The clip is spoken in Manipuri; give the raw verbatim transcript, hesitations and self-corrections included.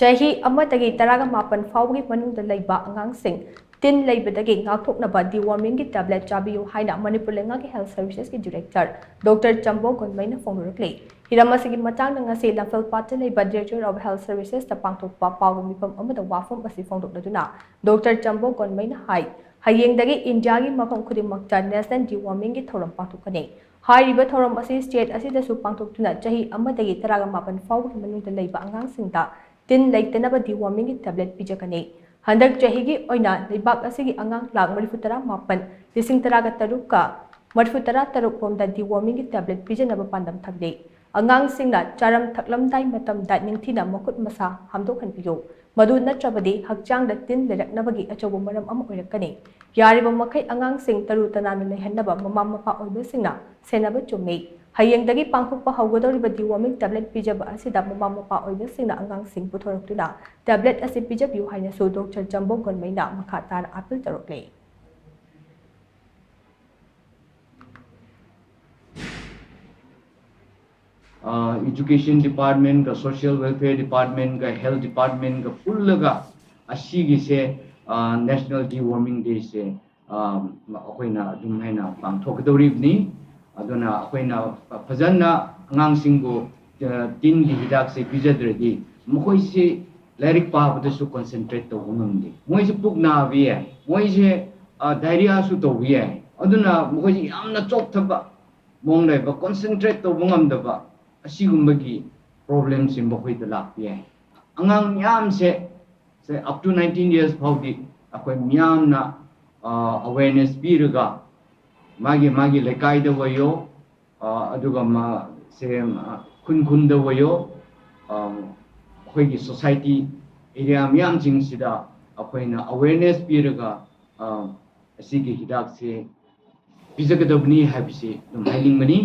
ꯆꯍꯤ ꯑꯃꯗꯒꯤ ꯇꯔꯥꯒ ꯃꯥꯄꯟ ꯐꯥꯎꯕꯒꯤ ꯃꯅꯨꯡꯗ ꯂꯩꯕ ꯑꯉꯥꯡꯁꯤꯡ ꯇꯤꯟ ꯂꯩꯕꯗꯒꯤ ꯉꯥꯛꯊꯣꯛꯅꯕ dewormingꯒꯤ tablet ꯆꯥꯕꯤꯌꯨ ꯍꯥꯏꯅ ꯃꯅꯤꯄꯨꯔ ꯂꯩꯉꯥꯛꯀꯤ health servicesꯀꯤ director Doctor ꯆꯝꯕꯣ ꯒꯣꯟꯃꯩꯅ ꯐꯣꯡꯗꯣꯔꯛꯂꯤ꯫ ꯍꯤꯔꯝ ꯑꯁꯤꯒꯤ ꯃꯇꯥꯡꯗ ꯉꯁꯤ ꯂꯝꯐꯦꯜꯄꯥꯠꯇ ꯂꯩꯕ Director of Health Servicesꯇ ꯄꯥꯡꯊꯣꯛꯄ ꯄꯥꯎꯒꯤ ꯃꯤꯐꯝ ꯑꯃꯗ ꯋꯥꯐꯝ ꯑꯁꯤ ꯐꯣꯡꯗꯣꯛꯂꯗꯨꯅ Doctor ꯆꯝꯕꯣ ꯒꯣꯟꯃꯩꯅ ꯍꯥꯏ, ꯍꯌꯦꯡꯗꯒꯤ ꯏꯟꯗꯤꯌꯥꯒꯤ ꯃꯐꯝ ꯈꯨꯗꯤꯡꯃꯛꯇ national dewormingꯒꯤ ꯊꯧꯔꯝ ꯄꯥꯡꯊꯣꯛꯀꯅꯤ꯫ ꯍꯥꯏꯔꯤꯕ ꯊꯧꯔꯝ ꯑꯁꯤ state ꯑꯁꯤꯗꯁꯨ ꯄꯥꯡꯊꯣꯛꯇꯨꯅ ꯆꯍꯤ ꯑꯃꯗꯒꯤ ꯇꯔꯥꯒ ꯃꯥꯄꯟ ꯐꯥꯎꯕꯒꯤ ꯃꯅꯨꯡꯗ ꯂꯩꯕ ꯑꯉꯥꯡꯁꯤꯡꯗ ꯇꯤꯟ ꯂꯩꯇꯅꯕ dewormingꯒꯤ tablet ꯄꯤꯖꯒꯅꯤ꯫ ꯍꯟꯗꯛ ꯆꯍꯤꯒꯤ ꯑꯣꯏꯅ ꯂꯩꯕꯥꯛ ꯑꯁꯤꯒꯤ ꯑꯉꯥꯡ ꯂꯥꯈ ꯃꯔꯤꯐꯨ ꯇꯔꯥ ꯃꯥꯄꯟ, ꯂꯤꯁꯤꯡ ꯇꯔꯥꯒ ꯇꯔꯨꯛꯀ ꯃꯔꯤꯐꯨ ꯇꯔꯥ ꯇꯔꯨꯛ ꯔꯣꯝꯗ dewormingꯒꯤ tablet ꯄꯤꯖꯅꯕ ꯄꯥꯟꯗꯝ ꯊꯝꯂꯤ꯫ ꯑꯉꯥꯡꯁꯤꯡꯅ ꯆꯥꯔꯝ ꯊꯛꯂꯝꯗꯥꯏ ꯃꯇꯝꯗ ꯅꯤꯡꯊꯤꯅ ꯃꯈꯨꯠ ꯃꯁꯥ ꯍꯥꯝꯗꯣꯛꯍꯟꯕꯤꯌꯨ꯫ ꯃꯗꯨ ꯅꯠꯇ꯭ꯔꯕꯗꯤ ꯍꯛꯆꯥꯡꯗ ꯇꯤꯟ ꯂꯩꯔꯛꯅꯕꯒꯤ ꯑꯆꯧꯕ ꯃꯔꯝ ꯑꯃ ꯑꯣꯏꯔꯛꯀꯅꯤ꯫ ꯌꯥꯔꯤꯕ ꯃꯈꯩ ꯑꯉꯥꯡꯁꯤꯡ ꯇꯔꯨ ꯇꯅꯥꯟꯅ ꯂꯩꯍꯟꯅꯕ ꯃꯃꯥ ꯃꯄꯥ ꯑꯣꯏꯕꯁꯤꯡꯅ ꯁꯦꯟꯅꯕ ꯆꯨꯝꯃꯤ꯫ ꯍꯌꯦꯡꯗꯒꯤ ꯄꯥꯡꯊꯣꯛꯄ ꯍꯧꯒꯗꯧꯔꯤꯕ deworming tablet ꯄꯤꯖꯕ ꯑꯁꯤꯗ ꯃꯃꯥ ꯃꯄꯥ ꯑꯣꯏꯕꯁꯤꯡꯅ ꯑꯉꯥꯡꯁꯤꯡ ꯄꯨꯊꯣꯔꯛꯇꯨꯅ tablet ꯑꯁꯤ ꯄꯤꯖꯕꯤꯌꯨ ꯍꯥꯏꯅꯁꯨ Doctor ꯆꯝꯕꯣ ꯒꯣꯟꯃꯩꯅ ꯃꯈꯥ ꯇꯥꯅ appeal ꯇꯧꯔꯛꯂꯤ꯫ Education Departmentꯒ, Social Welfare Departmentꯒ, Health Departmentꯒ ꯄꯨꯜꯂꯒ ꯑꯁꯤꯒꯤꯁꯦ National Deworming Dayꯁꯦ ꯑꯩꯈꯣꯏꯅ ꯑꯗꯨꯝ ꯍꯥꯏꯅ ꯄꯥꯡꯊꯣꯛꯀꯗꯧꯔꯤꯕꯅꯤ꯫ ꯑꯗꯨꯅ ꯑꯩꯈꯣꯏꯅ ꯐꯖꯅ ꯑꯉꯥꯡꯁꯤꯡꯕꯨ ꯇꯤꯟꯒꯤ ꯍꯤꯗꯥꯛꯁꯦ ꯄꯤꯖꯗ꯭ꯔꯗꯤ ꯃꯈꯣꯏꯁꯤ ꯂꯥꯏꯔꯤꯛ ꯄꯥꯕꯗꯁꯨ concentrate ꯇꯧꯕ ꯉꯝꯗꯦ꯫ ꯃꯣꯏꯁꯦ ꯄꯨꯛ ꯅꯥꯕ ꯌꯥꯏ, ꯃꯣꯏꯁꯦ diarrheaꯁꯨ ꯇꯧꯕ ꯌꯥꯏ꯫ ꯑꯗꯨꯅ ꯃꯈꯣꯏꯁꯦ ꯌꯥꯝꯅ ꯆꯣꯛꯊꯕ ꯃꯑꯣꯡ ꯂꯩꯕ, concentrate ꯇꯧꯕ ꯉꯝꯗꯕ, ꯑꯁꯤꯒꯨꯝꯕꯒꯤ problemꯁꯦ ꯃꯈꯣꯏꯗ ꯂꯥꯛꯄ ꯌꯥꯏ꯫ ꯑꯉꯥꯡ ꯃꯌꯥꯝꯁꯦ, say, up to nineteen years ꯐꯥꯎꯗꯤ ꯑꯩꯈꯣꯏ ꯃꯤꯌꯥꯝꯅ awareness ꯄꯤꯔꯒ ꯃꯥꯒꯤ ꯃꯥꯒꯤ ꯂꯩꯀꯥꯏꯗ ꯑꯣꯏꯌꯣ, ꯑꯗꯨꯒ ꯃꯥꯁꯦ ꯈꯨꯟ ꯈꯨꯟꯗ ꯑꯣꯏꯌꯣ, ꯑꯩꯈꯣꯏꯒꯤ society area ꯃꯌꯥꯝꯁꯤꯡꯁꯤꯗ ꯑꯩꯈꯣꯏꯅ awareness ꯄꯤꯔꯒ ꯑꯁꯤꯒꯤ ꯍꯤꯗꯥꯛꯁꯦ ꯄꯤꯖꯒꯗꯕꯅꯤ ꯍꯥꯏꯕꯁꯤ ꯑꯗꯨꯝ ꯍꯥꯏꯅꯤꯡꯕꯅꯤ꯫